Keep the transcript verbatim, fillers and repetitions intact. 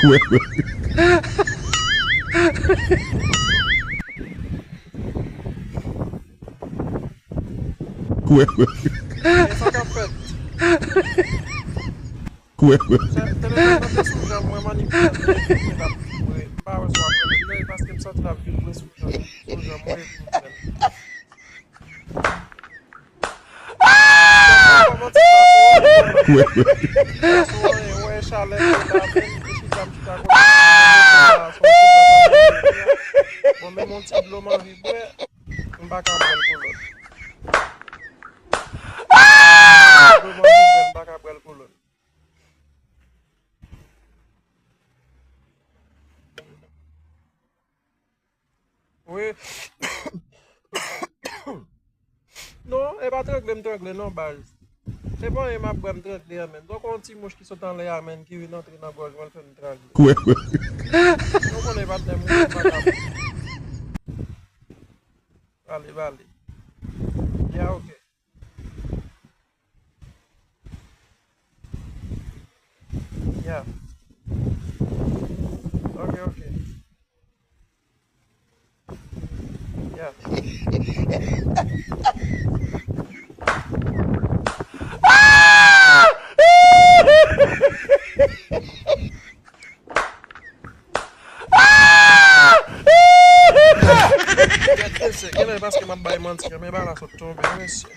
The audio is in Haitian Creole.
Kwè, kwè. Kwè, kwè. Men sa k ap fèt. Kwè, kwè. Telefòn nan te sou janm mwen, manipile l, telefòn nan ap vibre. M pa wè si w ap rele l, men paske m santi l ap vibre sou janm, sou janm mwen epi m fè l. Kwè, kwè. Wè chalè ki la menm, epi chita m chita kote. Bon, men yon ti dlo m anvi bwè, m pa ka bwè l kolòn. Dlo m anvi bwè, m pa ka bwè l kolòn. Wi. Non, e pa trangle m trangle non, baz. Se pa anyen m ap bwè m trangle a, menn. Donk, yon ti mouch ki sot anlè a, menn, ki vin antre nan gòj mwen, l fè m trangle. Kwè, kwè. Nou konnen patnè m, mwen pa ka. Bale, bale. Ya, oke. Ya. Oke, oke. Ya. Gad, mesye, genlè paske m ap bay manti, men bagay la sot tonbe, mesye.